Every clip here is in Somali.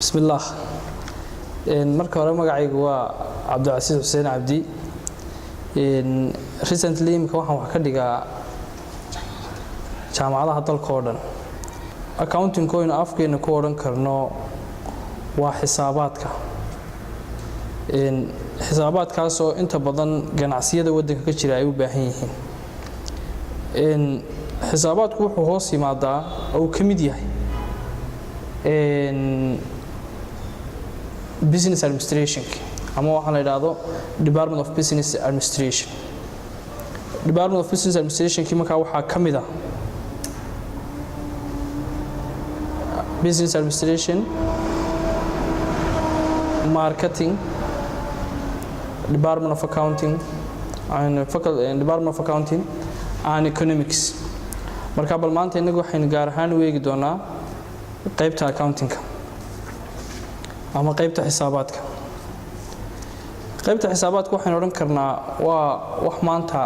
Bismillaah. Marka hore magacaygu waa Cabdicasiis Xuseen Cabdi. Recently imika waxaan wax ka dhigaa jaamacadaha dalka oo dhan. Accounting oynu afkeena ku odhan karno waa xisaabaadka, xisaabaadkaasoo inta badan ganacsiyada waddanka ka jira ay u baahan yihiin. Xisaabaadku wuxuu hoos yimaadaa oo uu ka mid yahay business administration, ama waxaa la yidhaahdo Department of Business Administration. Department of Business Administrationkii markaa waxaa ka mid ah business administration, marketing, Department of Accounting and Department of Accounting and Economics. Marka bal maanta innagu waxaynu gaar ahaan u eegi doonaa qaybta accountingka ama qaybta xisaabaadka. Qaybta xisaabaadka waxaynu odhan karnaa waa wax maanta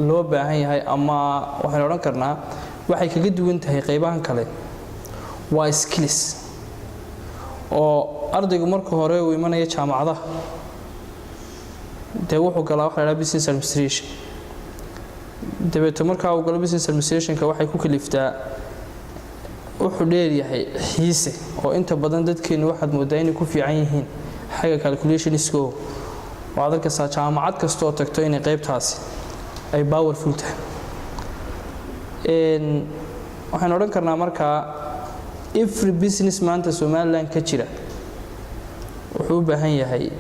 loo baahan yahay, ama waxaynu odhan karnaa waxay kaga duwan tahay qaybahan kale waa skills, oo ardaygu marka hore uu imanaya jaamacadaha dee wuxuu galaa waxa la yidhaha business administration. Dabeeto markaa uu galo business administrationka, waxay ku kaliftaa wuxuu dheeryahay xiise, oo inta badan dadkeenu waxaad moodaa inay ku fiican yihiin xagga calculationsko. Waxaad arkaysaa jaamacad kasta oo tagto inay qaybtaasi ay powerful tahay. Waxaynu odhan karnaa markaa every business maanta Somaliland ka jira wuxuu u baahan yahay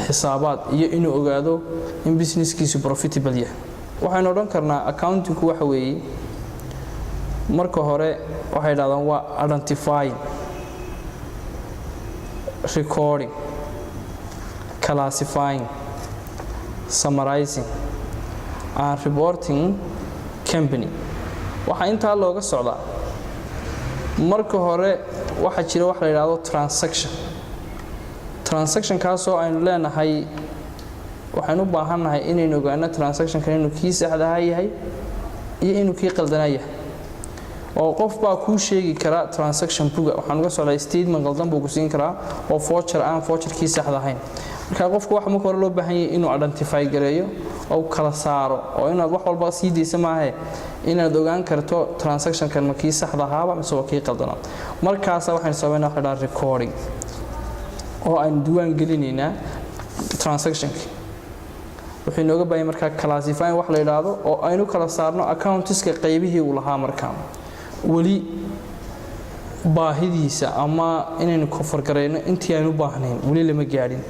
xisaabaad iyo inuu ogaado in businesskiisu profitable yahay. Waxaynu odhan karnaa accountingku waxa weeye, marka hore waxay dhahdaan waa identifying, recording, classifying, summarizing and reporting company. Waxaa intaa looga socdaa, marka hore waxaa jira wax la yidhaahdo transaction. Transactionkaasoo aynu leenahay waxaynu u baahannahay inaynu ogaano transactionkan inuu kii saxdaha yahay iyo inuu kii qaldanaa yahay, oo qof baa kuu sheegi kara transaction buga. Waxaan uga socdaa statement qaldan buu ku siin karaa oo voucher aan voucherkii saxda ahayn. Marka qofku waxa marka hore loo baahan yahay inuu identify gareeyo oo kala saaro, oo inaad wax walba sii daysa maahe, inaad ogaan karto transactionkan ma kii saxda ahaaba mise waa kii qaldanaa. Markaasa waxaynu sameynaa waxa la dhaha recording, oo aynu diiwaan gelinaynaa transactionki. Wuxuu inooga baahan markaa classifying wax la yidhaahdo, oo aynu kala saarno accountiska qaybihii uu lahaa. Markaa weli baahidiisa ama inaynu cover garayno intii aynu u baahnayn weli lama gaadhin.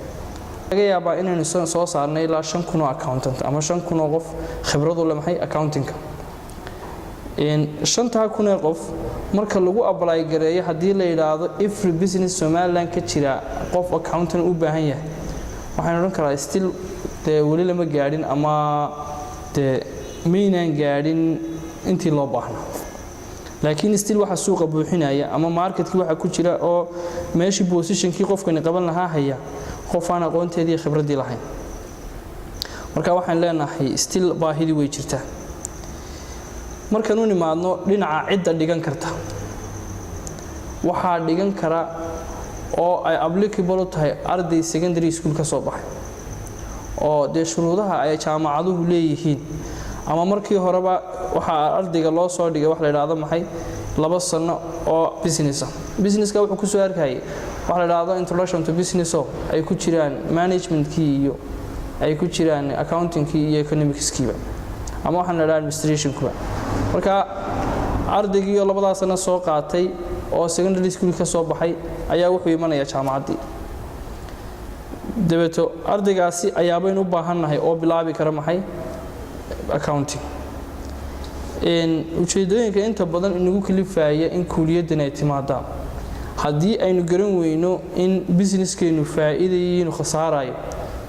Laga yaabaa inaynu soo saarnay ilaa 5,000 oo accountant ama 5,000 oo qof khibradu le maxay accountingka. 5,000 ee qof marka lagu apply gareeyo, haddii la yidhaahdo every business Somaliland ka jira qof accountant u baahan yahay, waxaan odhan karaa still dee weli lama gaadhin, ama dee maynaan gaadhin intii loo baahnaa. Laakiin still waxa suuqa buuxinaya ama marketkii waxa ku jira oo meeshii positionkii qofkani qaban lahaa haya qof aan aqoonteedii iyo khibraddii lahayn. Marka waxaan leenahay still baahidii way jirtaa. Markaan u nimaadno dhinaca cidda dhigan karta, waxaa dhigan kara oo ay applicable u tahay arday secondary school ka soo baxay, oo dee shuruudaha ay jaamacaduhu leeyihiin, ama markii horeba waxaa ardayga loo soo dhigay wax la yidhaahdo maxay 2 sano oo business ah. Businesska wuxuu kusoo arkayay waxa la yidhaahdo introduction to business, oo ay ku jiraan managementkii iyo ay ku jiraan accountingkii iyo economicskiiba, ama waxaan la yidhaha administrationkuba. Marka ardaygii oo labadaa sano soo qaatay oo secondary school ka soo baxay ayaa wuxuu imanayaa jaamacaddii. Dabeeto ardaygaasi ayaabaynu u baahannahay oo bilaabi kara maxay accounting. Ujeedooyinka inta badan inagu kalifaya in kuuliyaddan ay timaadaan, haddii aynu garan weyno in businesskeennu faa'iidayo inuu khasaarayo,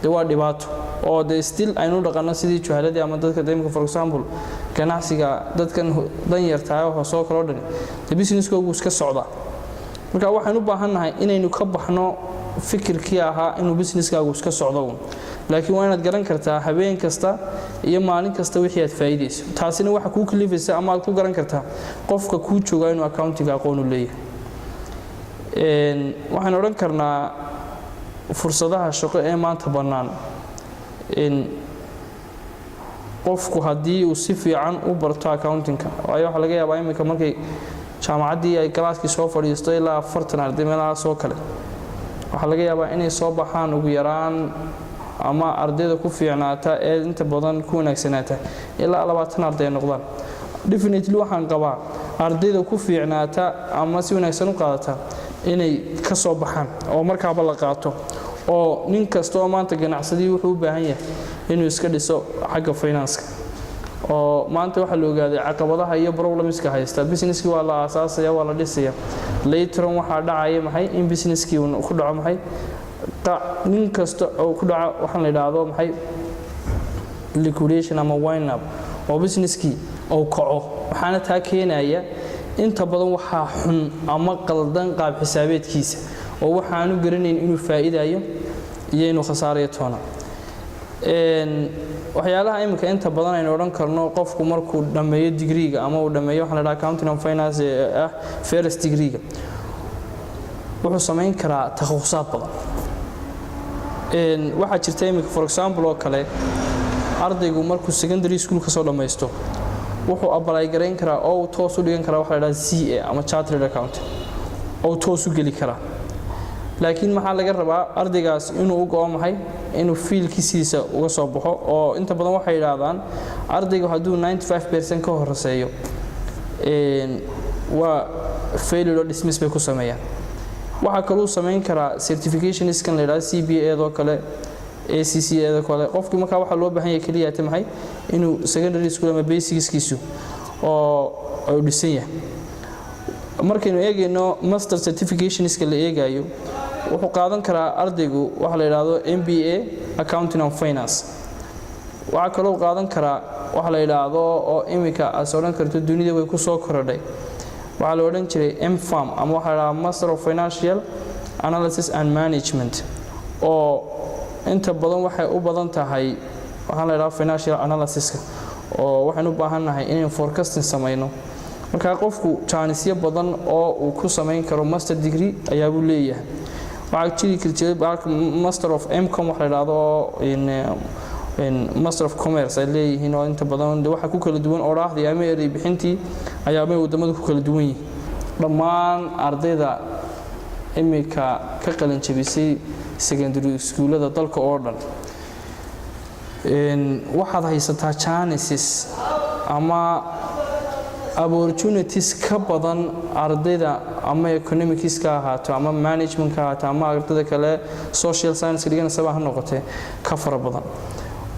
dee waa dhibaato, oo dee still aynu dhaqanno sidii juhaladii ama dadka imika, for example, ganacsiga dadkan danyartahay hoosoo kaloo dhani dee businesskoogu iska socdaa. Marka waxaynu u baahannahay inaynu ka baxno fikirkii ahaa inuu businesskaagu iska socdo uun, laakiin waa inaad garan kartaa habeen kasta iyo maalin kasta wixii aad faa'iidayso. Taasina waxa kuu kalifaysa ama aad ku garan kartaa qofka kuu joogaa inuu accountinga aqoon u leeyahay. Waxaan odhan karnaa fursadaha shaqo ee maanta bannaan in qofku haddii uu si fiican u barto accountingka, waayo waxaa laga yaabaa iminka markay jaamacaddii ay classkii soo fadhiisto ilaa 40 arday meelahaas oo kale, waxaa laga yaabaa inay soo baxaan ugu yaraan ama ardayda ku fiicnaata ee inta badan ku wanaagsanaata ilaa 20 arday ay noqdaan. Definitely waxaan qabaa ardayda ku fiicnaata ama si wanaagsan u qaadata inay ka soo baxaan oo markaaba la qaato, oo nin kasta oo maanta ganacsadii wuxuu u baahan yahay inuu iska dhiso xagga financeka. Oo maanta waxaa la ogaaday caqabadaha iyo problemska haysta businesskii. Waa la aasaasaya, waa la dhisaya, later on waxaa dhacaya maxay? In businesskii uu ku dhaco maxay? Nin kasta oo ku dhaco waxaan la idhaahdo maxay? Liquidation ama wind up, oo businesskii uu kaco. Waxaana taa keenaya inta badan waxaa xun ama qaldan qaab xisaabeedkiisa, oo waxaanu garanayn inuu faa'iidayo iyo inuu khasaarayo toona. Waxyaalaha iminka inta badan aynu odhan karno, qofku markuu dhammeeyo digriiga ama uu dhammeeyo waxaa la dhaha accounting and finance ee ah first degreega, wuxuu samayn karaa takhasusaad badan. Waxaa jirta iminka, for example oo kale, ardaygu markuu secondary school ka soo dhammaysto, wuxuu apply garayn karaa oo uu toos u dhigan karaa waxa la dhaha CA ama chartered accountant, oo uu toos u geli karaa. Laakiin maxaa laga rabaa ardaygaas? Inuu u go'o maxay? Inuu fieldkiisiisa uga soo baxo. Oo inta badan waxay yidhaahdaan ardaygu hadduu 95% ka hooseeyo, waa failure oo dismiss bay ku sameeyaan. Waxaa kaluu samayn karaa certificationskan la yidhahdo CPA doo kale, ACCA do kale. Qofkii markaa waxaa loo baahan yahay keliya ta maxay? Inuu secondary school ama basicskiisu oo uu dhisan yahay. Markaynu eegayno master certificationska la eegayo, wuxuu qaadan karaa ardaygu waxa la yidhaahdo MBA accounting and finance. Waxaa kaloo qaadan karaa waxa la yidhaahdo, oo iminka aad odhan karto dunida way ku soo korodhay, waxaa la odhan jiray MFAM ama waxaa la yidhahdaa Master of Financial Analysis and Management, oo inta badan waxay u badan tahay waxaa la yidhahdaa financial analysiska, oo waxaynu u baahannahay inaynu forecasting samayno. Markaa qofku jaanisyo badan oo uu ku samayn karo master degree ayaabuu leeyahay. Waxaa jiri jirtay Master of MCom wax la yidhaahdo, oo Master of Commerce ay leeyihiin, oo inta badan de waxa ku kala duwan odhaahdii ama erey bixintii ayaabay waddamadu ku kala duwan yihiin. Dhammaan ardayda imika ka qalin jabisay secondary iskuullada dalka oo dhan, waxaad haysataa chances ama opportunities ka badan ardayda ama economics ka ahaato ama management ka ahaato ama ardayda kale social science dhiganaysaba ha noqotee, ka fara badan.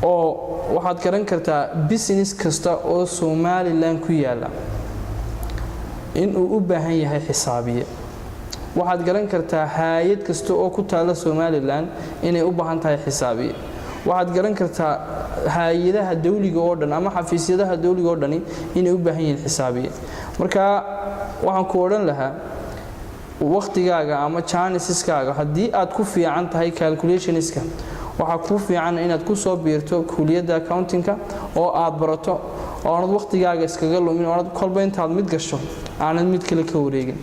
Oo waxaad garan kartaa business kasta oo Somaliland ku yaala inuu u baahan yahay xisaabiye. Waxaad garan kartaa hay'ad kasta oo ku taala Somaliland inay u baahan tahay xisaabiye. Waxaad garan kartaa hay'adaha dawliga oo dhan ama xafiisyadaha dawliga oo dhani inay u baahan yihiin xisaabiye. Marka waxaan ku odhan lahaa, wakhtigaaga ama chanceskaaga, haddii aad ku fiican tahay calculationska, waxaa kuu fiican inaad ku soo biirto kuuliyadda accountingka oo aad barato, oo aanad wakhtigaaga iskaga lumin, oo aanad kolba intaad mid gasho aanad mid kale ka wareegin.